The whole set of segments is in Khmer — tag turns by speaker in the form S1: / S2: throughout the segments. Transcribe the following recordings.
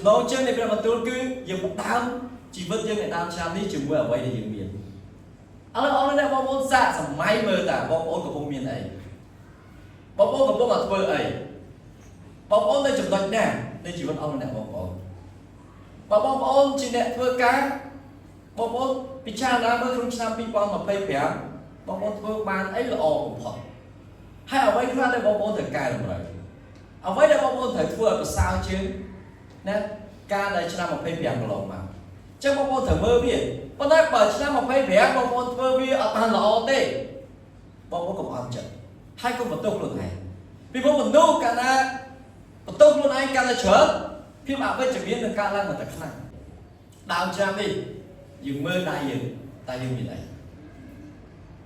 S1: ចំណងជើងនៃព្រះបន្ទូលគឺយើងផ្ដើមជីវិតយើងនៅដើមឆ្នាំនេះជាមួយអ្វីដែលយើងមានឥឡូវអស់លោកអ្នកបងប្អូនសាកសម័យមើលតើបងប្អូនកំពុងមានអីបងប្អូនកំពុងតែធ្វើអីបងប្អូននៅចំណុចណានៃជីវិតអស់លោកអ្នកបងប្អូនបើបងប្អូនជាអ្នកធ្វើការបងប្អូនពិចារណាមើលក្នុងឆ្នាំ2025បងប្អូនធ្វើបានអីល្អបំផុតហើយអ្វីខ្លះដែលបងប្អូនត្រូវកែតម្រូវអ្វីដែលបងប្អូនត្រូវធ្វើឲ្យប្រសើរជាងណាការដែលឆ្នាំ25កន្លងមកអញ្ចឹងបងប្អូនត្រូវមើលវាប៉ុន្តែបើឆ្នាំ25បងប្អូនធ្វើវាអត់បានល្អទេបងប្អូនកុំអន់ចិត្តហើយកុំបន្ទោសខ្លួនឯងពីព្រោះមនុស្សកាលណាបន្ទោសខ្លួនឯងកាន់តែច្រើនភាពអវិជ្ជមាននឹងកើតឡើងមកតែខ្លាំងដើមឆ្នាំនេះយើងមើលដៃយើងតើយើងមានអី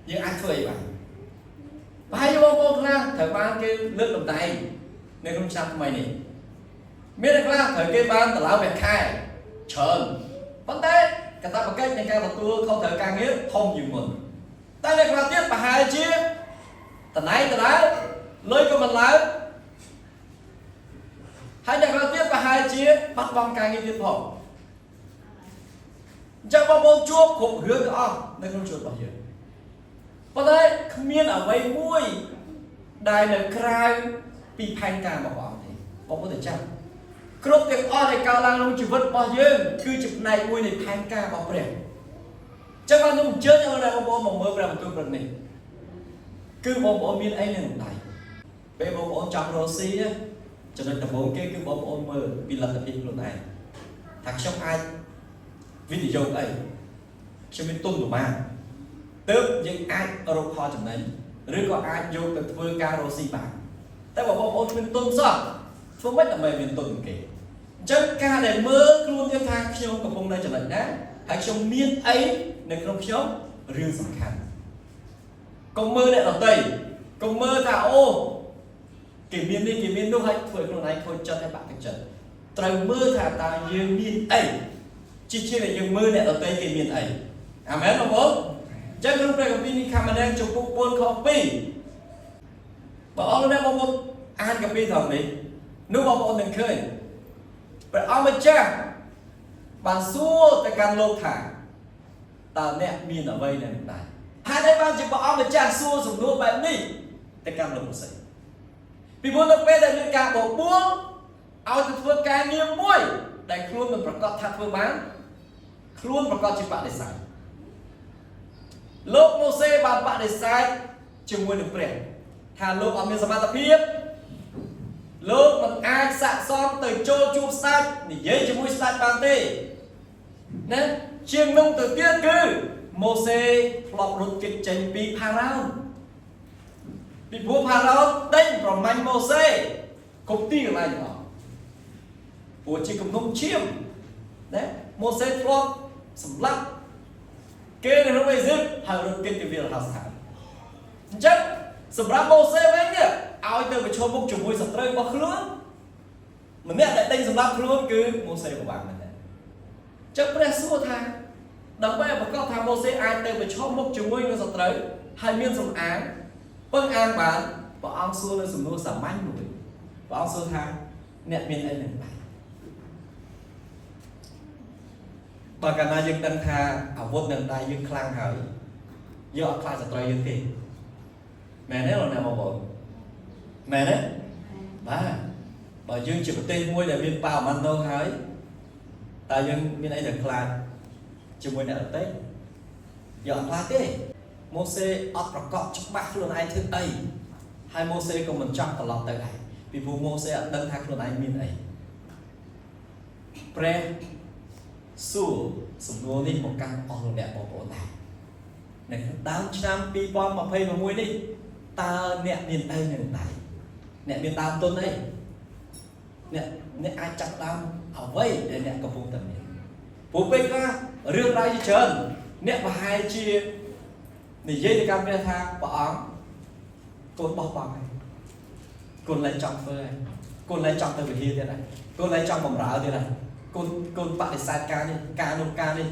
S1: យើងអាចធ្វើអីបានប្រហែលជាបងប្អូនខ្លះត្រូវបានគេលើកតំណែងនៅក្នុងឆ្នាំថ្មីនេះមានអ្នកខ្លះត្រូវគេបានតម្លើងប្រាក់ខែច្រើនប៉ុន្តែកាតព្វកិច្ចនៃការទទួលខុសត្រូវការងារធំជាងមុនតែអ្នកខ្លះទៀតប្រហែលជាតំណែងដដែលលុយក៏មិនឡើងហើយអ្នកខ្លះទៀតប្រហែលជាបាត់បង់ការងារទៀតផងអញ្ចឹងបងប្អូនជួបគ្រប់រឿងទាំងអស់នៅក្នុងជីវិតរបស់យើងប៉ុន្តែគ្មានអ្វីមួយដែលនៅក្រៅពីផែនការរបស់ព្រះអង្គទេបងប្អូនតែចាំគ្រប់ទាំងអស់ដែលកើតឡើងក្នុងជីវិតរបស់យើងគឺជាផ្នែកមួយនៃផែនការរបស់ព្រះចឹងបានខ្ញុំអញ្ជើញឲ្យបងប្អូនមកមើលព្រះបន្ទូលព្រឹកនេះគឺបងប្អូនមានអីនៅក្នុងដៃពេលបងប្អូនចង់រកស៊ីចំណុចដំបូងគេគឺបងប្អូនមើលពីលទ្ធភាពខ្លួនឯងថាខ្ញុំអាចវិនិយោគអីខ្ញុំមានទុនប្រមាណទើបយើងអាចរកផលចំណេញឬក៏អាចយកទៅធ្វើការរកស៊ីបានតែបើបងប្អូនគ្មានទុនសោះធ្វើម៉េចដើម្បីមានទុនគេអញ្ចឹងការដែលមើលខ្លួនយើងថាខ្ញុំកំពុងនៅចំណុចណាហើយខ្ញុំមានអីនៅក្នុងខ្ញុំរឿងសំខាន់កុំមើលអ្នកដទៃកុំមើលថាអូគេមាននេះគេមាននោះហើយធ្វើឲ្យខ្លួនឯងខូចចិត្តហើយបាក់ទឹកចិត្តត្រូវមើលថាតើយើងមានអីជាជាងដែលយើងមើលអ្នកដទៃគេមានអីអាមែនបងប្អូនអញ្ចឹងក្នុងព្រះគម្ពីរនេះខាម៉ាណែនជំពូក4ខ2បើអស់លោកអ្នកបងប្អូនអានគម្ពីរត្រង់នេះនោះបងប្អូននឹងឃើញព្រះអង្គម្ចាស់បានសួរទៅកាន់លោកថាតើអ្នកមានអ្វីនៅក្នុងដៃហេតុអីបានជាព្រះអង្គម្ចាស់សួរសំណួរបែបនេះទៅកាន់លោកម៉ូសេពីព្រោះនៅពេលដែលមានការបបួលឲ្យទៅធ្វើការងារមួយដែលខ្លួនមិនប្រកាសថាធ្វើបានខ្លួនប្រកាសជាបដិសេធលោកម៉ូសេបានបដិសេធជាមួយនឹងព្រះថាលោកអត់មានសមត្ថភាពលោកមិនអាចស័ក្តិសមទៅចូលជួបស្ដេចនិយាយជាមួយស្ដេចបានទេណាជាងនោះទៅទៀតគឺម៉ូសេធ្លាប់រត់គេចចេញពីផារ៉ោនពីព្រោះផារ៉ោនដេញប្រមាញ់ម៉ូសេគ្រប់ទីកន្លែងទាំងអស់ព្រោះជាគំនុំឈាមណាម៉ូសេធ្លាប់សម្លាប់គេនៅក្នុងអេស៊ីបហើយរត់គេចទៅវាលរហស្ថានអញ្ចឹងសម្រាប់ម៉ូសេវិញនេះឲ្យទៅប្រឈមមុខជាមួយសត្រូវរបស់ខ្លួនម្នាក់ដែលដេញសម្លាប់ខ្លួនគឺម៉ូសេពិបាកមែនទេអញ្ចឹងព្រះសួរថាដើម្បីឲ្យប្រកាសថាម៉ូសេអាចទៅប្រឈមមុខជាមួយនឹងសត្រូវហើយមានសំអាងពឹងអាងបានព្រះអង្គសួរនៅសំណួរសាមញ្ញមួយព្រះអង្គសួរថាអ្នកមានអីនឹងដែរបើកាលណាយើងដឹងថាអាវុធនឹងដៃយើងខ្លាំងហើយយើងអត់ខ្លាចសត្រូវយើងទេមែនទេលោកអ្នកបងប្អូនមែនទេបាទបើយើងជាប្រទេសមួយដែលមានប៉ាម៉ាន់ណូហើយតើយើងមានអីដែលខ្លាចជាមួយអ្នកដទៃយើងអត់ខ្លាចទេម៉ូសេអត់ប្រកបច្បាស់ខ្លួនឯងធ្វើអីហើយម៉ូសេក៏មិនចង់ត្រឡប់ទៅដែរពីព្រោះម៉ូសេអត់ដឹងថាខ្លួនឯងមានអីព្រះសួរសំណួរនេះមកកាន់អស់លោកអ្នកបងប្អូនដែរនៅក្នុងដើមឆ្នាំ2026នេះតើអ្នកមានអីនៅក្នុងដៃអ្នកមានដើមទុនអីអ្នកអ្នកអាចចាប់ដើមអ្វីដែលអ្នកកំពុងតែមានព្រោះពេលខ្លះរឿងរ៉ាវជាច្រើនអ្នកប្រហែលជានិយាយទៅកាន់ព្រះថាព្រះអង្គកូនបោះបង់ហើយកូនលែងចង់ធ្វើហើយកូនលែងចង់ទៅវិហារទៀតហើយកូនលែងចង់បំរើទៀតហើយកូនកូនបដិសេធការនេះការនោះការនេះ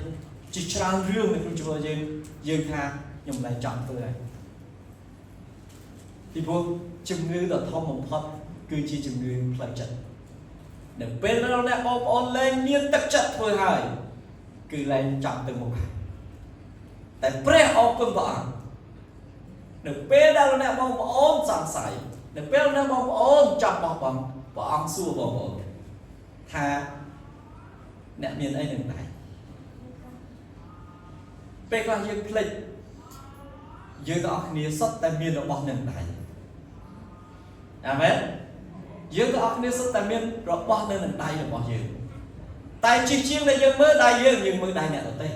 S1: ជាច្រើនរឿងនៅក្នុងជីវិតយើងយើងថាខ្ញុំលែងចង់ធ្វើហើយពីព្រោះជំងឺដ៏ធំបំផុតគឺជាជំងឺផ្លូវចិត្ត នៅពេលដែលអ្នកបងប្អូនលែងមានទឹកចិត្តធ្វើហើយគឺលែងចង់ទៅមុខហើយតែព្រះអរគុណព្រះអង្គនៅពេលដែលអ្នកបងប្អូនសង្ស័យនៅពេលអ្នកបងប្អូនចង់បោះបង់ព្រះអង្គសួរបងប្អូនថាអ្នកមានអីនឹងដៃពេលខ្លះយើងភ្លេចយើងទាំងអស់គ្នាសុទ្ធតែមានរបស់នឹងដៃអាមែនយើងទាំងអស់គ្នាសុទ្ធតែមានរបស់នៅនឹងដៃរបស់យើងតែជាជាងដែលយើងមើលដៃយើងយើងមើលដៃអ្នកដទៃ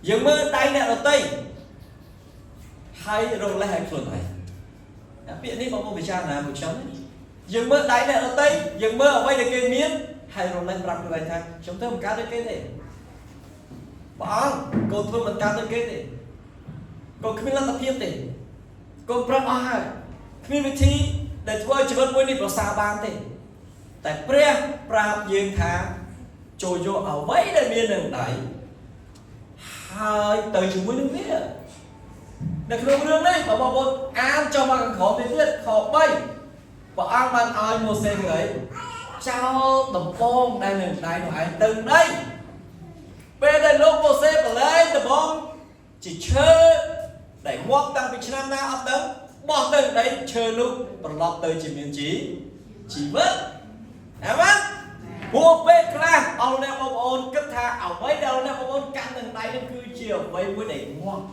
S1: យើងមើលដៃអ្នកដទៃហើយរកលេសឲ្យខ្លួនឯងតែពាក្យនេះបងប្អូនពិចារណាមួយខ្ញុំយើងមើលដៃអ្នកដទៃយើងមើលអ្វីដែលគេមានហើយរលេសប្រាប់ខ្លួនឯងថាខ្ញុំធ្វើមិនកើតដូចគេទេព្រះអង្គកូនធ្វើមិនកើតដូចគេទេកូនគ្មានលទ្ធភាពទេកូនប្រឹងអស់ហើយគ្មានវិធីដែលធ្វើឲ្យជីវិតមួយនេះប្រសើរបានទេតែព្រះប្រាប់យើងថាចូលយកអ្វីដែលមាននឹងដៃហើយទៅជាមួយនឹងវានៅក្នុងរឿងនេះបងប្អូនអានចុះមកខាងក្រោមនេះទៀតខ3ព្រះអង្គបានឲ្យម៉ូសេធ្វើអីចោលដំបងដែលនឹងដៃនោះឯងទៅដីពេលដែលលោកម៉ូសេប្រឡែងដំបងជាឈើដែលងាប់តាំងពីឆ្នាំណាអត់ដឹងបោះទៅដីឈើនោះត្រឡប់ទៅជាមានជីវិតអាមែនព្រោះពេលខ្លះអស់អ្នកបងប្អូនគិតថាអ្វីដែលអ្នកបងប្អូនកាន់នឹងដៃនោះគឺជាអ្វីមួយដែលងាប់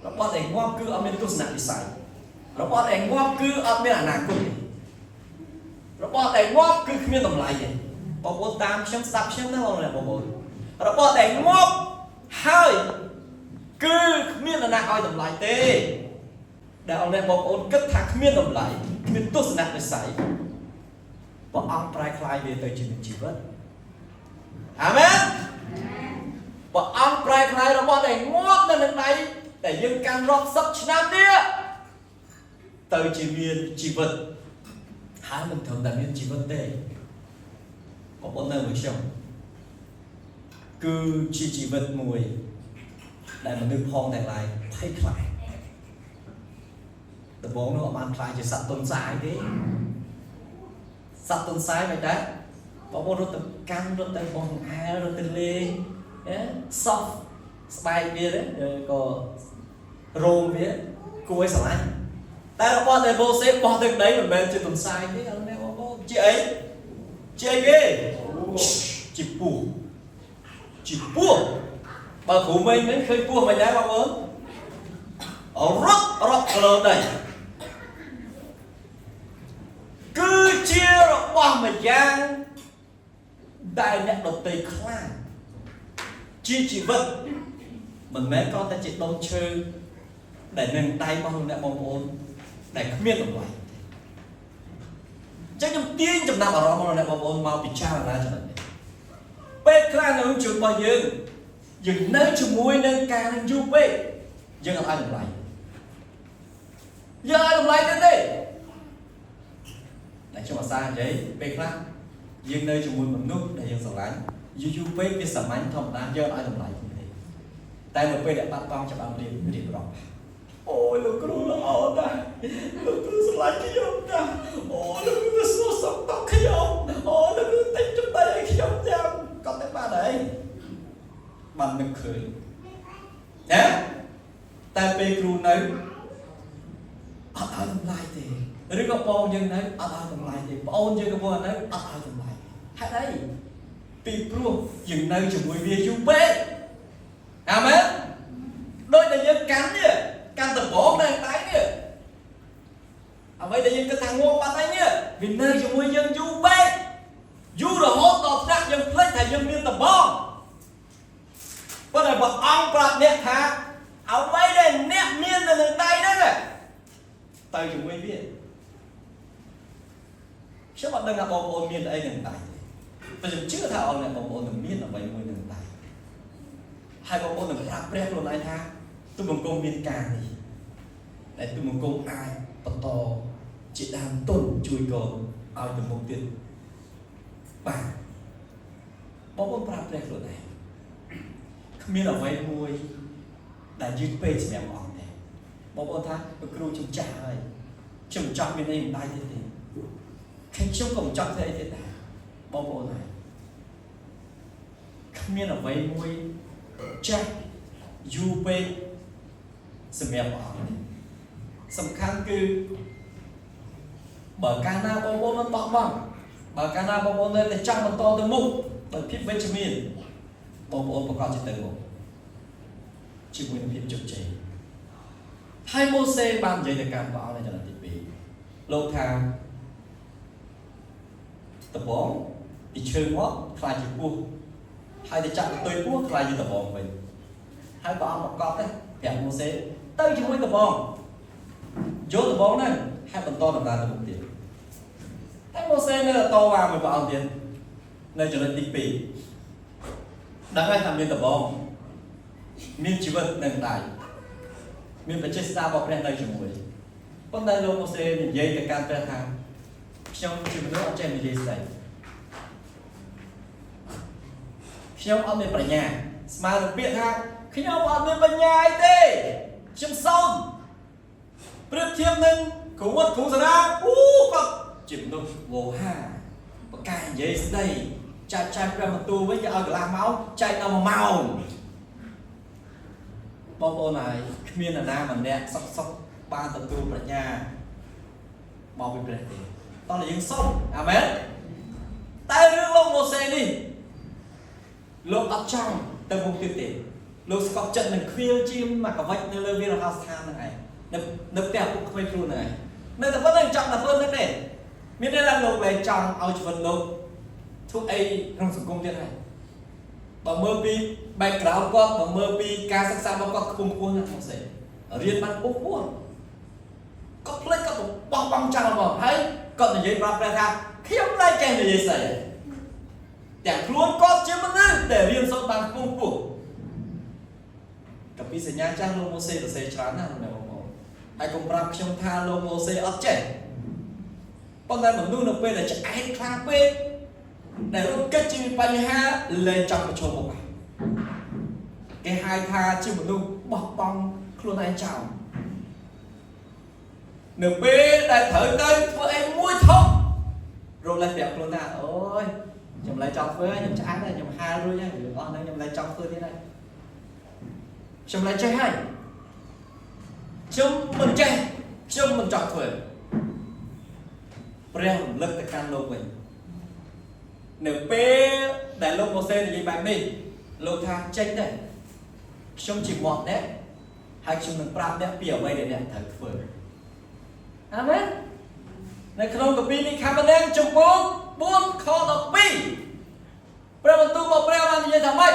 S1: របស់ដែលងាប់គឺអត់មានទស្សនវិស័យរបស់ដែលងាប់គឺអត់មានអនាគតទេរបស់ដែលងាប់គឺគ្មានតម្លៃទេបងប្អូនតាមខ្ញុំស្ដាប់ខ្ញុំណាបងប្អូនរបស់ដែលងាប់ហើយគឺគ្មាននរណាឲ្យតម្លៃទេដែលអស់អ្នកបងប្អូនគិតថាគ្មានតម្លៃគ្មានទស្សនវិស័យព្រះអង្គប្រែក្លាយវាទៅជាជីវិតអាមែនព្រះអង្គប្រែក្លាយរបស់ដែលងាប់នៅនឹងដៃដែលយើងកាន់រាប់សិបឆ្នាំនេះទៅជាមានជីវិតហើយមិនត្រឹមតែមានជីវិតទេបងប្អូននៅមួយខ្ញុំគឺជាជីវិតមួយដែលមនុស្សផងទាំងឡាយភ័យខ្លាចដំបូងនោះអត់បានខ្លាចជាសត្វទុនសាយទេសត្វទុនសាយមិនដែរបងប្អូនរត់ទៅកាន់រត់ទៅបងអែលរត់ទៅលេងសោះស្បែកវាក៏រោមវាគួរឲ្យស្រឡាញ់តែរបស់ដែលម៉ូសេបោះទៅដីមិនមែនជាទុនសាយទេអត់មែនបងប្អូនជាអីជាអីគេជាពស់ជាពស់បើគ្រូមេងហ្នឹងឃើញពស់មិនដែរបងប្អូនរត់រត់ទៅលើដីគឺជារបស់មួយយ៉ាងដែលអ្នកដទៃខ្លាចជាជីវិតមិនមែនគ្រាន់តែជាដុំឈើដែលនឹងដៃរបស់លោកអ្នកបងប្អូនដែលគ្មានតម្លៃទេអញ្ចឹងខ្ញុំទាញចំណាប់អារម្មណ៍របស់អ្នកបងប្អូនមកពិចារណាចំណុចនេះពេលខ្លះនៅក្នុងជីវិតរបស់យើងយើងនៅជាមួយនឹងការនឹងយូរពេកយើងអត់ឲ្យតម្លៃយើងឲ្យតម្លៃទេទេតែខ្ញុំអាសានិយាយពេលខ្លះយើងនៅជាមួយមនុស្សដែលយើងស្រឡាញ់យូរយូរពេកវាសាមញ្ញធម្មតាយើងអត់ឲ្យតម្លៃគ្នាទេតែនៅពេលដែលបាត់បង់ច្បាប់រៀបរៀបរាប់អូយលោកគ្រូល្អណាស់លោកគ្រូស្រឡាញ់ខ្ញុំណាស់អូលោកគ្រូសួរសុខទុក្ខខ្ញុំអូលោកគ្រូទិញចំណីឲ្យខ្ញុំចាំក៏តែបានហើយបាននឹកឃើញណាតែពេលគ្រូនៅអត់ឲ្យតម្លៃទេឬក៏បងយើងនៅអត់ឲ្យតម្លៃទេប្អូនយើងកំពុងនៅអត់ឲ្យតម្លៃហេតុអីពីព្រោះយើងនៅជាមួយវាយូរពេកអាមែនដូចតែយើងកាន់នេះកាន់ដំបងនៅដៃនេះអ្វីដែលយើងគិតថាងាប់បាត់ហើយនេះវានៅជាមួយយើងយូរពេកយូររហូតដល់ថ្នាក់យើងភ្លេចថាយើងមានដំបងប៉ុន្តែព្រះអង្គប្រាប់អ្នកថាអ្វីដែលអ្នកមាននៅនឹងដៃហ្នឹងទៅជាមួយវាខ្ញុំអត់ដឹងថាបងប្អូនមានអីនឹងដៃទេតែខ្ញុំជឿថាអស់អ្នកបងប្អូននឹងមានអ្វីមួយនឹងដៃហើយបងប្អូននឹងប្រាប់ព្រះខ្លួនឯងថាទូបង្គំមានការនេះដែលទូបង្គំអាចបន្តជាដើមទុនជួយកូនឲ្យទៅមុខទៀតបាទបងប្អូនប្រាប់ព្រះខ្លួនឯងគ្មានអ្វីមួយដែលយឺតពេកសម្រាប់អង្គទេបងប្អូនថាលោកគ្រូខ្ញុំចាស់ហើយខ្ញុំមិនចង់មានអីមិនដៃទៀតទេOK ហើយខ្ញុំក៏មិនចង់ធ្វើអីទៀតដែរបងប្អូនហើយគ្មានអ្វីមួយចាស់យូរពេកសម្រាប់ព្រះអង្គទេសំខាន់គឺបើកាលណាបងប្អូនមិនបោះបង់បើកាលណាបងប្អូននៅតែចង់បន្តទៅមុខដោយភាពវិជ្ជមានបងប្អូនប្រកាសជាទៅមុខជាមួយនឹងភាពជោគជ័យហើយម៉ូសេបាននិយាយទៅកាន់ព្រះអង្គនៅចំណុចទី2លោកថាដំបងពីឈើមកក្លាយជាពស់ហើយទៅចាប់កន្ទុយពស់ក្លាយជាដំបងវិញហើយព្រះអង្គមកកត់ទេប្រាប់ម៉ូសេទៅជាមួយដំបងយកដំបងហ្នឹងហើយបន្តដំណើរទៅមុខទៀតតែម៉ូសេនៅតែតវ៉ាមួយព្រះអង្គទៀតនៅចំណុចទី2ដឹងហើយថាមានដំបងមានជីវិតនៅដៃមានបច្ចេស្តារបស់ព្រះនៅជាមួយប៉ុន្តែលោកម៉ូសេនិយាយទៅកាន់ព្រះថាខ្ញុំជាមនុស្សអត់ចេះនិយាយស្ដីខ្ញុំអត់មានប្រាជ្ញាស្មើនឹងពាក្យថាខ្ញុំអត់មានបញ្ញាអីទេខ្ញុំសូន្យប្រៀបធៀបនឹងគ្រូវត្តគ្រូសារាអូគាត់ជាមនុស្សវោហាបកាយនិយាយស្ដីចែកចែកព្រះបន្ទូលវិញគេឲ្យកន្លះម៉ោងចែកដល់1ម៉ោងបងប្អូនហើយគ្មាននរណាម្នាក់សុកសុកបានទទួលប្រាជ្ញាមកពីព្រះទេតោះតែយើងសុំអាមែនតែរឿងលោកម៉ូសេនេះលោកអត់ចង់ទៅមុខទៀតទេលោកស្កប់ចិត្តនឹងខ្វៀលជាមកកវិចនៅលើវាលរហស្ថានហ្នឹងឯងនៅផ្ទះពុកក្មេងខ្លួនហ្នឹងឯងនៅតែប៉ុណ្្នឹងចង់តែប៉ុណ្្នឹងទេមានន័យថាលោកលែងចង់ឲ្យជីវិតលោកធ្វើអីក្នុងសង្គមទៀតហើយបើមើលពី background គាត់បើមើលពីការសិក្សារបស់គាត់ខ្ពង់ខ្ពស់ណាស់ម៉ូសេរៀនបានខ្ពង់ខ្ពស់គាត់ភ្លេចគាត់បោះបង់ចោលមកហើយគាត់និយាយប្រាប់ព្រះថាខ្ញុំលែងចេះនិយាយស្ដីទាំងខ្លួនគាត់ជាមនុស្សដែលរៀនសូត្របានខ្ពង់ខ្ពស់កាពីសញ្ញាចាស់លោកម៉ូសេសរសេរច្រើនណាស់លោកបងប្អូនហើយកុំប្រាប់ខ្ញុំថាលោកម៉ូសេអត់ចេះប៉ុន្តែមនុស្សនៅពេលដែលឆ្អែតខ្លាំងពេកដែលរត់គេចជាបញ្ហាលែងចង់ប្រឈមមុខគេហៅថាជាមនុស្សបោះបង់ខ្លួនឯងចោលនៅពេលដែលត្រូវទៅធ្វើអីមួយធំរកលេសប្រាប់ខ្លួនថាអូយខ្ញុំលែងចង់ធ្វើខ្ញុំឆ្អែតហើយខ្ញុំហាលរួចហើយរឿងអស់ហ្នឹងខ្ញុំលែងចង់ធ្វើទៀតហើយខ្ញុំលែងចេះហើយខ្ញុំមិនចេះខ្ញុំមិនចង់ធ្វើព្រះរំលឹកទៅកាន់លោកវិញនៅពេលដែលលោកម៉ូសេនិយាយបែបនេះលោកថាចេញទៅខ្ញុំជាមាត់អ្នកហើយខ្ញុំនឹងប្រាប់អ្នកពីអ្វីដែលអ្នកត្រូវធ្វើអាមែននៅក្នុងគម្ពីរនិខាម៉ានជំពូក4ខ12ព្រះបន្ទូលរបស់ព្រះបាននិយាយថាម៉េច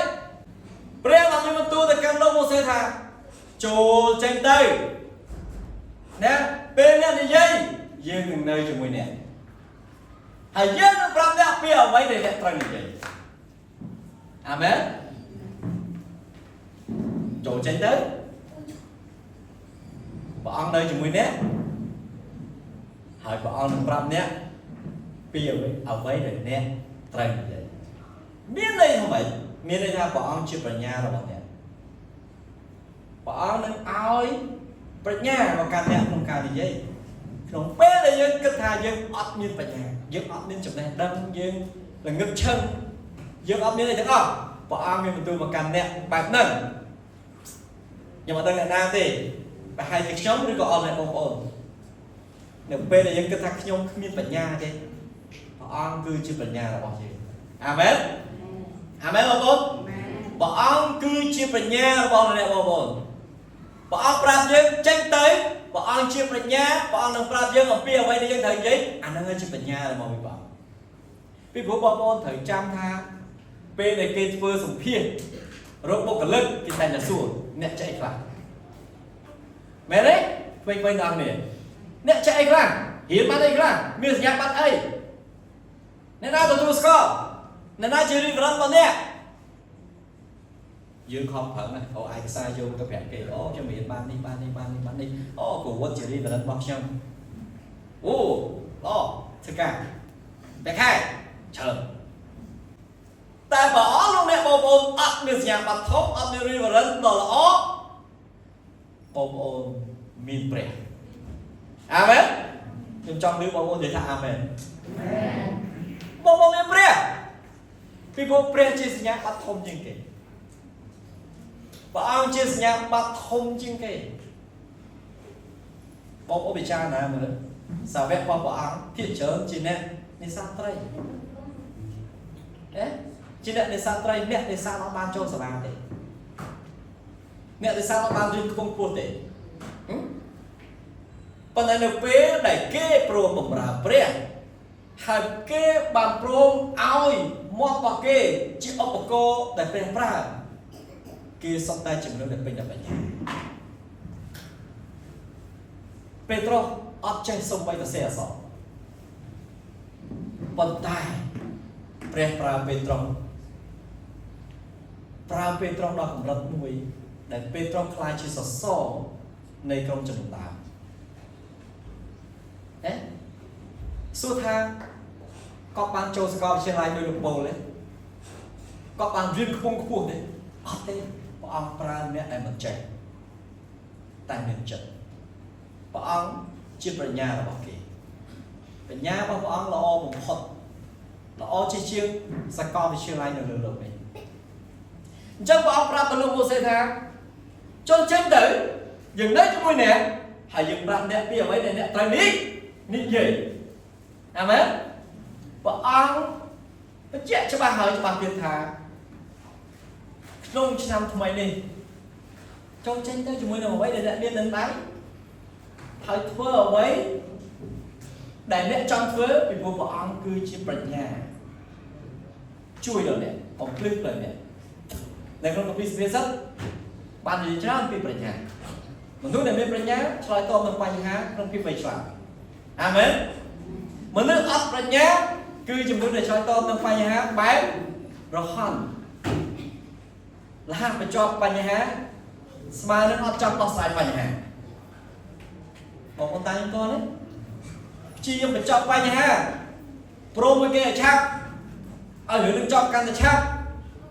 S1: ព្រះបានមានបន្ទូលទៅកាន់លោកម៉ូសេថាចូលចេញទៅណាពេលអ្នកនិយាយយើងនឹងនៅជាមួយអ្នកហើយយើងនឹងប្រាប់អ្នកពីអ្វីដែលអ្នកត្រូវនិយាយអាមែនចូលចេញទៅព្រះអង្គនៅជាមួយអ្នកហើយព្រះអង្គនឹងប្រាប់អ្នកពីអ្វីដែលអ្នកត្រូវនិយាយមានន័យថាម៉េចមានន័យថាព្រះអង្គជាប្រាជ្ញារបស់អ្នកព្រះអង្គនឹងឲ្យប្រាជ្ញាមកកាន់អ្នកក្នុងការនិយាយក្នុងពេលដែលយើងគិតថាយើងអត់មានប្រាជ្ញាយើងអត់មានចំណេះដឹងយើងល្ងឹតឈឹងយើងអត់មានអីទាំងអស់ព្រះអង្គមានបន្ទូលមកកាន់អ្នកបែបហ្នឹងខ្ញុំអត់ដឹងអ្នកណាទេប្រហែលជាខ្ញុំឬក៏អស់អ្នកបងប្អូននៅពេលដែលយើងគិតថាខ្ញុំគ្មានបញ្ញាទេព្រះអង្គគឺជាបញ្ញារបស់យើងអាមែនអាមែនបងប្អូនព្រះអង្គគឺជាបញ្ញារបស់អ្នកបងប្អូនព្រះអង្គប្រាប់យើងចេញទៅព្រះអង្គជាប្រាជ្ញាព្រះអង្គនឹងប្រាប់យើងអំពីអ្វីដែលយើងត្រូវនិយាយអាហ្នឹងជាបញ្ញារបស់ព្រះអង្គពីព្រោះបងប្អូនត្រូវចាំថាពេលដែលគេធ្វើសម្ភាសរកបុគ្គលិកគេតែងតែសួរអ្នកចេះអីខ្លះមែនទេវិញវិញដល់នេះអ្នកចេះអីខ្លះរៀនបានអីខ្លះមានសញ្ញាបត្រអីអ្នកណាទទួលស្គាល់អ្នកណាជា reference របស់អ្នកយើងខំប្រឹងណាអូឯកសារយកទៅប្រាប់គេអូខ្ញុំរៀនបាននេះបាននេះបាននេះបាននេះអូគ្រូវត្តជា reference របស់ខ្ញុំអូល្អធ្វើការតែខែច្រើនតែបើអស់លោកអ្នកបងប្អូនអត់មានសញ្ញាបត្រធំអត់មាន reference ដ៏ល្អបងប្អូនមានព្រះអាមែនខ្ញុំចង់ឮបងប្អូននិយាយថាអាមែន បងបងមានព្រះពីព្រោះព្រះជាសញ្ញាបត្រធំជាងគេព្រះអង្គជាសញ្ញាបត្រធំជាងគេបងប្អូនពិចារណាមើលសាវករបស់ព្រះអង្គភាគច្រើនជាអ្នកនេសាទត្រីអេជាអ្នកនេសាទត្រីអ្នកនេសាទអត់បានចូលសាលាទេអ្នកនេសាទអត់បានរៀនខ្ពង់ខ្ពស់ទេប៉ុន្តែនៅពេលដែលគេព្រមបម្រើព្រះហើយគេបានព្រមឲ្យមាត់របស់គេជាឧបករណ៍ដែលព្រះប្រើគេសុទ្ធតែជំនឿដែលពេញដោយបញ្ញាពេត្រុសអត់ចេះសំបីសរសេរអក្សរប៉ុន្តែព្រះប្រើពេត្រុសប្រើពេត្រុសដល់កម្រិតមួយដែលពេត្រុសក្លាយជាសសរនៃក្រុមជំនុំដើមហេសួរថាគាត់បានចូលសាកលវិទ្យាល័យដោយលោកប៉ូលទេគាត់បានរៀនខ្ពង់ខ្ពស់ទេអត់ទេព្រះអង្គប្រើអ្នកដែលមិនចេះតែមានចិត្តព្រះអង្គជាប្រាជ្ញារបស់គេបញ្ញារបស់ព្រះអង្គល្អបំផុតល្អជាជាងសាកលវិទ្យាល័យនៅលើលោកនេះអញ្ចឹងព្រះអង្គប្រាប់ទៅលោកម៉ូសេថាចូលចេញទៅយើងនៅជាមួយអ្នកហើយយើងប្រាប់អ្នកពីអ្វីដែលអ្នកត្រូវនេះនិយាយអាមែនព្រះអង្គបញ្ជាក់ច្បាស់ហើយច្បាស់ទៀតថាក្នុងឆ្នាំថ្មីនេះចូលចេញទៅជាមួយនឹងអ្វីដែលអ្នកមាននឹងដៃហើយធ្វើអ្វីដែលអ្នកចង់ធ្វើពីព្រោះព្រះអង្គគឺជាប្រាជ្ញាជួយដល់អ្នកបំភ្លឺផ្លូវអ្នកនៅក្នុងគម្ពីរសុភាសិតបាននិយាយច្រើនពីប្រាជ្ញាមនុស្សដែលមានប្រាជ្ញាឆ្លើយតបនឹងបញ្ហាក្នុងភាពវៃឆ្លាតអាមែនមនុស្សអត់ប្រាជ្ញាគឺជាមនុស្សដែលឆ្លើយតបនឹងបញ្ហាបែបរហន់លះបញ្ចប់បញ្ហាស្មើនឹងអត់ចង់ដោះស្រាយបញ្ហាបងប្អូនតាខ្ញុំតនេះព្យាយាមបញ្ចប់បញ្ហាព្រមមួយគេឲ្យឆាប់ឲ្យរឿងនឹងចប់កាន់តែឆាប់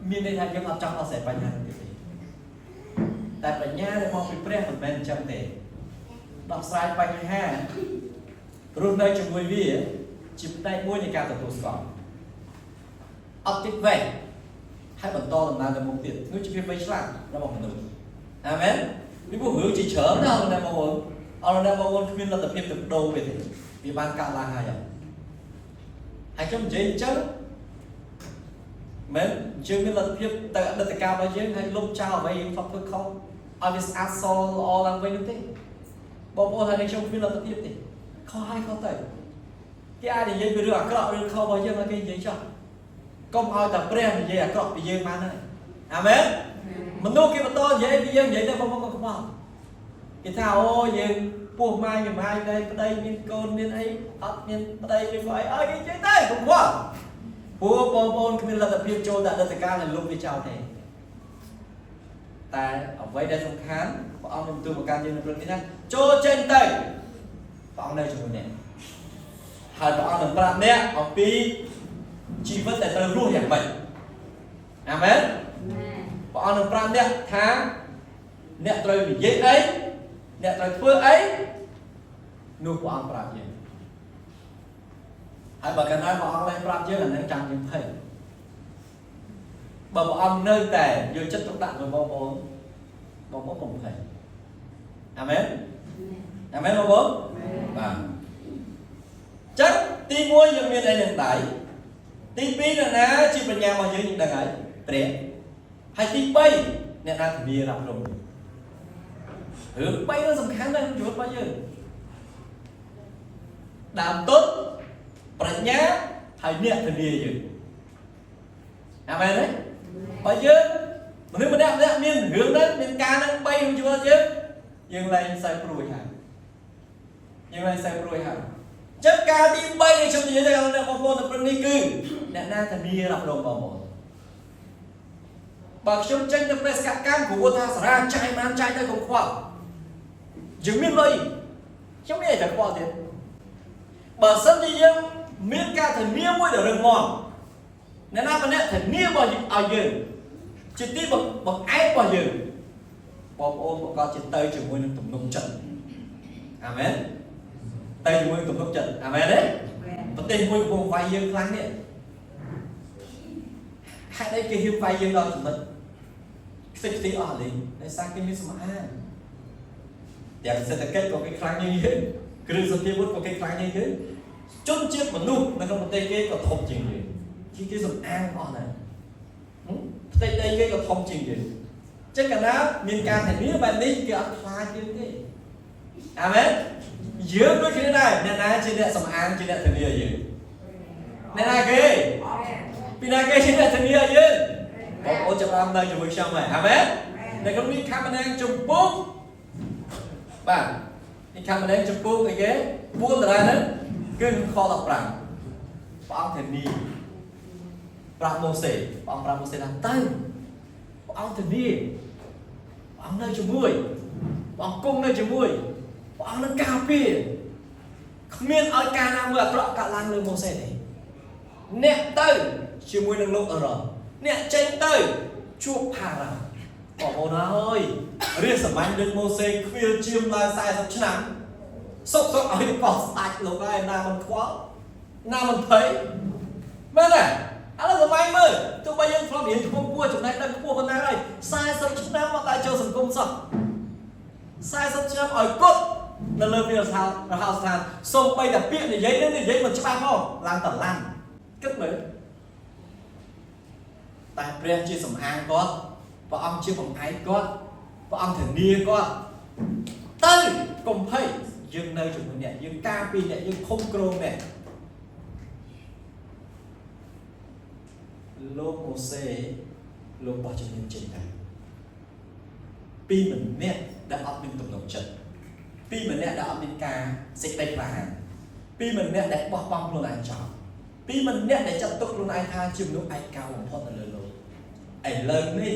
S1: មានន័យថាយើងអត់ចង់ដោះស្រាយបញ្ហានោះទេតែបញ្ញាដែលមកពីព្រះមិនមែនអញ្ចឹងទេដោះស្រាយបញ្ហារស់នៅជាមួយវាជាផ្នែកមួយនៃការទទួលស្គាល់អត់តិចវែងហើយបន្តដំណើរទៅមុខទៀតនោះជាភាពវៃឆ្លាតរបស់មនុស្សអាមែនពីព្រោះរឿងជាច្រើនណាស់អ្នកបងប្អូនអរអ្នកបងប្អូនគ្មានលទ្ធភាពទៅបដូរវាទេវាបានកើតឡើងហើយហើយខ្ញុំនិយាយអញ្ចឹងមែនយើងមានលទ្ធភាពទៅអតីតកាលរបស់យើងហើយលុបចោលអ្វីយើងធ្លាប់ធ្វើខុសឲ្យវាស្អាតសល្អឡើងវិញនោះទេបងប្អូនហើយខ្ញុំគ្មានលទ្ធភាពទេខុសហើយខុសទៅគេអាចនិយាយពីរឿងអាក្រក់រឿងខុសរបស់យើងឲ្យគេនិយាយចោះកុំឲ្យតែព្រះនិយាយអាក្រក់ពីយើងបានហើយអាមែនមនុស្សគេបន្តនិយាយពីយើងនិយាយទៅបងប្អូនកុំខ្វល់គេថាអូយើងពោះម៉ាយម៉ាយដែរប្តីមានកូនមានអីអត់មានប្តីឬក៏អីឲ្យគេនិយាយទៅកុំខ្វល់ព្រោះបងប្អូនគ្មានលទ្ធភាពចូលទៅអតីតកាលនិងលុបវាចោលទេតែអ្វីដែលសំខាន់ព្រះអង្គមានបន្ទូលប្រកាន់យើងនៅព្រឹកនេះថាចូលចេញទៅព្រះអង្គនៅជាមួយអ្នកហើយព្រះអង្គនឹងប្រាប់អ្នកអំពីជីវិតដែលត្រូវរស់យ៉ាងម៉េចអាមែនព្រះអង្គនឹងប្រាប់អ្នកថាអ្នកត្រូវនិយាយអីអ្នកត្រូវធ្វើអីនោះព្រះអង្គប្រាប់យើងហើយបើកាលណាព្រះអង្គលែងប្រាប់យើងអានឹងចាំយើងភ័យបើព្រះអង្គនៅតែយកចិត្តទុកដាក់មួយបងប្អូនបងប្អូនកុំភ័យអាមែនអាមែនបងប្អូនបាទចឹងទី1យើងមានអីនឹងដៃទី2អ្នកណាជាបញ្ញារបស់យើងយើងដឹងហើយព្រះហើយទី3អ្នកណាធានារ៉ាប់រងរឿង3នោះសំខាន់ណាស់ក្នុងជីវិតរបស់យើងដើមទុនប្រាជ្ញាហើយអ្នកធានាយើងអាមែនទេបើយើងមនុស្សម្នាក់ម្នាក់មានរឿងហ្នឹងមានការហ្នឹង3ក្នុងជីវិតយើងយើងលែងសើព្រួយហើយយើងលែងសើព្រួយហើយចឹងការទី3ដែលខ្ញុំនិយាយទៅដល់អ្នកបងប្អូននៅព្រឹកនេះគឺអ្នកណាធានារ៉ាប់រងបងប្អូនបើខ្ញុំចេញទៅបេសកកម្មព្រោះថាសារាចាយបានចាយទៅកុំខ្វល់យើងមានលុយខ្ញុំមានអីតែខ្វល់ទៀតបើសិនជាយើងមានការធានាមួយដ៏រឹងមាំអ្នកណាម្នាក់ធានារបស់ឲ្យយើងជាទីបង្អែករបស់យើងបងប្អូនប្រកាសជាទៅជាមួយនឹងទំនុកចិត្តអាមែនទៅជាមួយនឹងទំនុកចិត្តអាមែនទេ ប្រទេសមួយកំពុងវាយយើងខ្លាំងនេះហេតុអីគេហ៊ានវាយយើងដល់ចំណុចខ្ទេចខ្ទីអស់លេងដោយសារគេមានសម្អាងទាំងសេដ្ឋកិច្ចក៏គេខ្លាំងជាងយើងគ្រឿងសព្វាវុធក៏គេខ្លាំងជាងយើងជនជាតិមនុស្សនៅក្នុងប្រទេសគេក៏ធំជាងយើងជាគេសម្អាងអស់ណាស់ផ្ទៃដីគេក៏ធំជាងយើងចឹងកាលណាមានការធានាបែបនេះគេអត់ខ្លាចយើងទេអាមែនយើងដូចគ្នាដែរអ្នកណាជាអ្នកសម្អាងជាអ្នកធានាយើងអ្នកណាគេពីណាគេជាអ្នកធានាយើងបងប្អូនចាប់ផ្ដើមនៅជាមួយខ្ញុំហើយអាមែននៅក្នុងនេះខមណាងជំពូកបាទនេះខមណាងជំពូកអីគេ4ដរាហ្នឹងគឺខ15ព្រះអង្គធានាប្រាប់ម៉ូសេព្រះអង្គប្រាប់ម៉ូសេថាទៅព្រះអង្គធានាព្រះអង្គនៅជាមួយព្រះអង្គគង់នៅជាមួយព្រះអង្គនឹងការពារគ្មានឲ្យការណាមួយអាក្រក់កាត់ឡើងលើម៉ូសេទេអ្នកទៅជាមួយនឹងលោកអឺរ៉ុនអ្នកចេញទៅជួបផារ៉ាបងប្អូនអើយរាជសាមញ្ញដូចម៉ូសេខ្វៀលជាមឡើង40ឆ្នាំសុកសុកឲ្យកោះស្ដាច់លោកហើយណាមិនខ្វល់ណាមិនភ័យមែនទេឥឡូវសម័យមើលទោះបីយើងធ្លាប់រៀនខ្ពង់ខ្ពស់ចំណេះដឹងខ្ពស់ប៉ុណ្ណាហើយ40ឆ្នាំមកតែចូលសង្គមសោះ40ឆ្នាំឲ្យគត់នៅលើវាលស្ថានរហោស្ថានសូម្បីតែពាក្យនិយាយនឹងនិយាយមិនច្បាស់មកឡើងតឡាន់គិតមើលតែព្រះជាសំអាងគាត់ព្រះអង្គជាបង្អែកគាត់ព្រះអង្គធានាគាត់ទៅកុំភ័យយើងនៅជាមួយអ្នកយើងការពារអ្នកយើងឃុំគ្រងអ្នកលោកម៉ូសេលោកបោះជំនាញចេញដែរពីម្នាក់ដែលអត់មានទំនុកចិត្តពីម្នាក់ដែលអត់មានការសេចក្តីក្លាហានពីម្នាក់ដែលបោះបង់ខ្លួនឯងចោលពីម្នាក់ដែលចាត់ទុកខ្លួនឯងថាជាមនុស្សឯកោបំផុតនៅលើលោកឥឡូវនេះ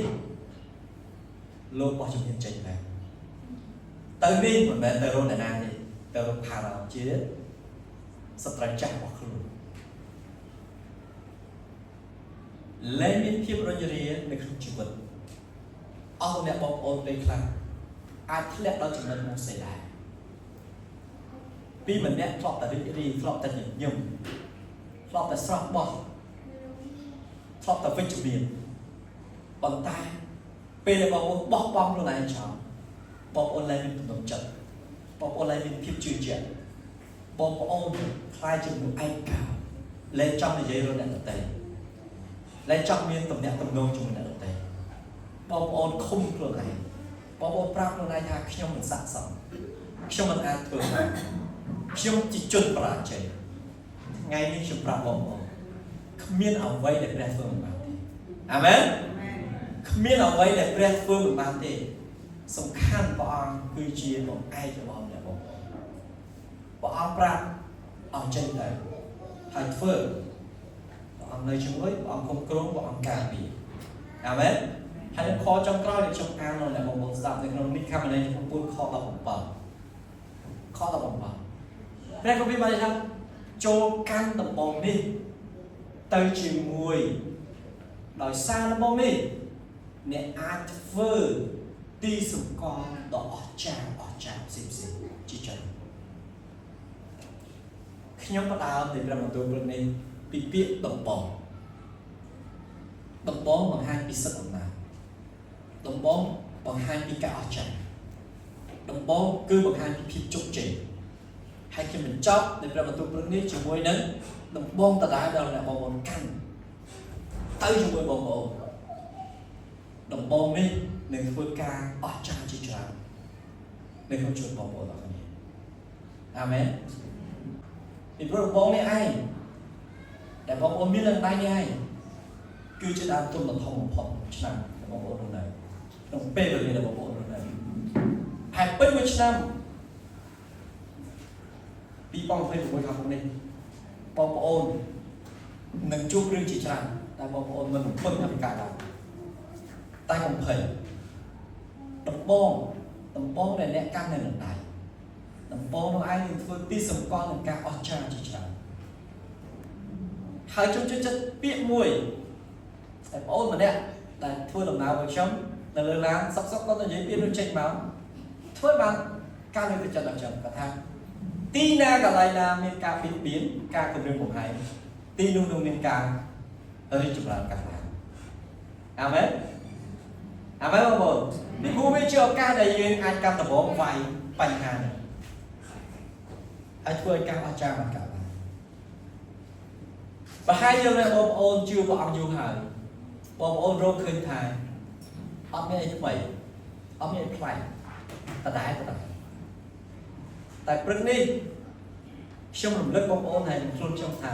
S1: លោកបោះជំនាញចេញដែរទៅនេះមិនមែនទៅរកអ្នកណាទេទៅរកផារ៉ាអូជាសត្រូវចាស់របស់ខ្លួនលែងមានភាពរុញរានៅក្នុងជីវិតអស់អ្នកបងប្អូនពេលខ្លះអាចធ្លាក់ដល់ចំណុចម៉ូសេដែរពីម្នាក់ធ្លាប់តែរីករាយធ្លាប់តែញញឹមធ្លាប់តែស្រស់បោះធ្លាប់តែវិជ្ជមានប៉ុន្តែពេលដែលបងប្អូនបោះបង់ខ្លួនឯងចោលបងប្អូនលែងមានទំនុកចិត្តបងប្អូនលែងមានភាពជឿជាក់បងប្អូនខ្លាយជាមនុស្សឯកោលែងចង់និយាយរកអ្នកដទៃលែងចង់មានទំនាក់ទំនងជាមួយអ្នកដទៃបងប្អូនឃុំខ្លួនឯងបងប្អូនប្រាប់ខ្លួនឯងថាខ្ញុំមិនស័ក្តិសមខ្ញុំមិនអាចធ្វើបានខ្ញុំជាជនបរាជ័យថ្ងៃនេះខ្ញុំប្រាប់បងប្អូនគ្មានអ្វីដែលព្រះធ្វើមិនបានទេអាមែនគ្មានអ្វីដែលព្រះធ្វើមិនបានទេសំខាន់ព្រះអង្គគឺជាបង្អែករបស់អ្នកបងប្អូនព្រះអង្គប្រាប់ឲ្យចេញទៅហើយធ្វើព្រះអង្គនៅជាមួយព្រះអង្គគ្រប់គ្រងព្រះអង្គការពារអាមែនហើយខចុងក្រោយដែលខ្ញុំអានដល់អ្នកបងប្អូនស្ដាប់នៅក្នុងនិកាមន័យចំពោះខ17ខ17ព្រះគម្ពីរបានថាចូលកាន់ដំបងនេះទៅជាមួយដោយសារដំបងនេះអ្នកអាចធ្វើទីសម្គាល់ដ៏អស្ចារ្យអស្ចារ្យផ្សេងផ្សេងជាច្រើនខ្ញុំផ្ដើមនៃព្រះបន្ទូលព្រឹកនេះពីពាក្យដំបងដំបងបង្ហាញពីសិទ្ធិអំណាចដំបងបង្ហាញពីការអស្ចារ្យដំបងគឺបង្ហាញពីភាពជោគជ័យហើយខ្ញុំបញ្ចប់នៃព្រះបន្ទូលព្រឹកនេះជាមួយនឹងដំបងដដែលដល់អ្នកបងប្អូនកាន់ទៅជាមួយបងប្អូនដំបងនេះនឹងធ្វើការអស្ចារ្យជាច្រើននៅក្នុងជីវិតបងប្អូនទាំងគ្នាអាមែនពីព្រោះដំបងនេះឯងដែលបងប្អូនមាននឹងដៃនេះឯងគឺជាដើមទុនដ៏ធំបំផុតឆ្នាំដែលបងប្អូនរស់នៅក្នុងពេលវេលាដែលបងប្អូនរស់នៅហើយពេញមួយឆ្នាំ2026ខាងមុខនេះបងប្អូននឹងជួបរឿងជាច្រើនតែបងប្អូនមិនរំពឹងថាវាកើតឡើងតែកុំភ័យដំបងដំបងដែលអ្នកកាន់នៅនឹងដៃដំបងនោះឯងនឹងធ្វើទីសម្គាល់នឹងការអស្ចារ្យជាច្រើនហើយខ្ញុំជួយចិត្តពាក្យមួយតែបងប្អូនម្នាក់ដែលធ្វើដំណើរមួយខ្ញុំនៅលើឡានសុកសុកគាត់និយាយពាក្យនោះចេញមកធ្វើបានការលើកទឹកចិត្តដល់ខ្ញុំគាត់ថា ទីណាកន្លែងណាមានការបៀតបៀនការគំរាមកំហែងទីនោះនឹងមានការរីកចម្រើនកើតឡើងអាមែនអាមែនបងប្អូននេះព្រោះវាជាឱកាសដែលយើងអាចកាត់ដបងវាយបញ្ហានេះហើយធ្វើឲ្យការអស្ចារ្យបានកើតឡើងប្រហែលយើងអ្នកបងប្អូនជឿព្រះអង្គយូរហើយបងប្អូនរកឃើញថាអត់មានអីថ្មីអត់មានអីប្លែកដដែលដដែលតែព្រឹកនេះខ្ញុំរំលឹកបងប្អូនហើយនឹងខ្លួនខ្ញុំថា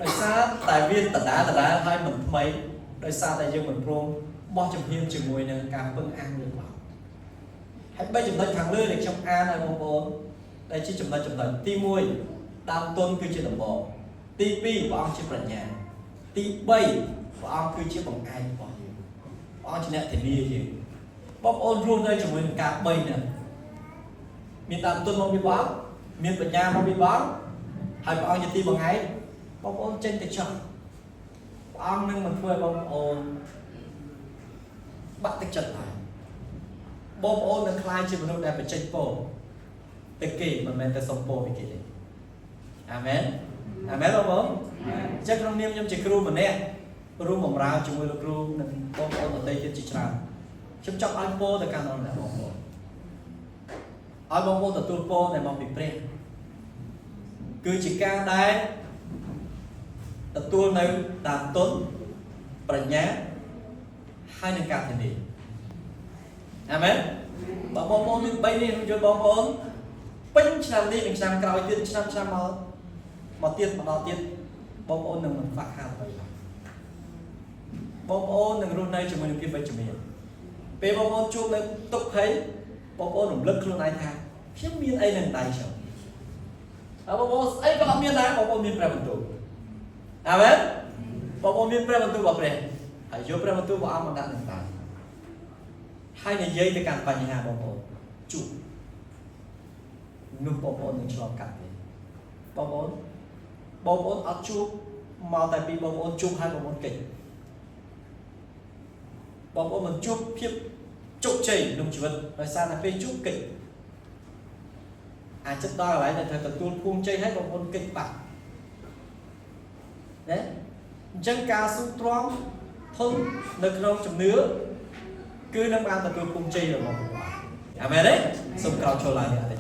S1: ដោយសារតែវាដដែលដដែលហើយមិនថ្មីដោយសារតែយើងមិនព្រមបោះជំហានជាមួយនឹងការពឹងអាងលើព្រះអង្គហើយបីចំណុចខាងលើដែលខ្ញុំអានឲ្យបងប្អូនដែលជាចំណុចចំណុចទី1ដើមទុនគឺជាដំបងទី2ព្រះអង្គជាប្រាជ្ញាទី3ព្រះអង្គគឺជាបង្អែករបស់យើងព្រះអង្គជាអ្នកធានាយើងបងប្អូនរស់នៅជាមួយនឹងការ3ហ្នឹងមានដើមទុនមកពីព្រះអង្គមានបញ្ញាមកពីព្រះអង្គហើយព្រះអង្គជាទីបង្អែកបងប្អូនចេញទៅចោះព្រះអង្គនឹងមិនធ្វើឲ្យបងប្អូនបាក់ទឹកចិត្តឡើយបងប្អូននឹងក្លាយជាមនុស្សដែលបញ្ចេញពរទៅគេមិនមែនទៅសុំពរពីគេទេអាមែនអាមែនបងប្អូនអញ្ចឹងក្នុងនាមខ្ញុំជាគ្រូម្នាក់រួមបម្រើជាមួយលោកគ្រូនិងបងប្អូនដទៃទៀតជាច្រើនខ្ញុំចង់ឲ្យពរទៅកាន់ដល់អ្នកបងប្អូនឲ្យបងប្អូនទទួលពរដែលមកពីព្រះគឺជាការដែលទទួលនៅដើមទុនប្រាជ្ញាហើយនឹងការធានាអាមែនបើបងប្អូនមាន3នេះយល់បងប្អូនពេញឆ្នាំនេះនិងឆ្នាំក្រោយទៀតឆ្នាំឆ្នាំមកមកទៀតមកដល់ទៀតបងប្អូននឹងមិនខ្វះខាតអ្វីឡើយបងប្អូននឹងរស់នៅជាមួយនឹងភាពវិជ្ជមានពេលបងប្អូនជួបនៅទុក្ខភ័យបងប្អូនរំលឹកខ្លួនឯងថាខ្ញុំមានអីនៅដៃខ្ញុំហើយបងប្អូនស្អីក៏អត់មានដែរបងប្អូនមានព្រះបន្ទូលអាមែនបងប្អូនមានព្រះបន្ទូលរបស់ព្រះហើយយកព្រះបន្ទូលរបស់អង្គមកដាក់នឹងដៃហើយនិយាយទៅកាន់បញ្ហាបងប្អូនជួបនោះបងប្អូននឹងឆ្លងកាត់ទេបងប្អូនបងប្អូនអត់ជួបមកតែពីបងប្អូនជួបហើយបងប្អូនគេចបងប្អូនមិនជួបភាពជោគជ័យក្នុងជីវិតដោយសារតែពេលជួបគេចអាចចិត្តដល់កន្លែងដែលត្រូវទទួលភូមិជ័យហើយបងប្អូនគេចបាត់ណាអញ្ចឹងការស៊ូទ្រាំធន់នៅក្នុងជំនឿគឺនឹងបានទទួលភូមិជ័យរបស់ព្រះអាមែនទេសូមក្រោកឈរឡើងអធិ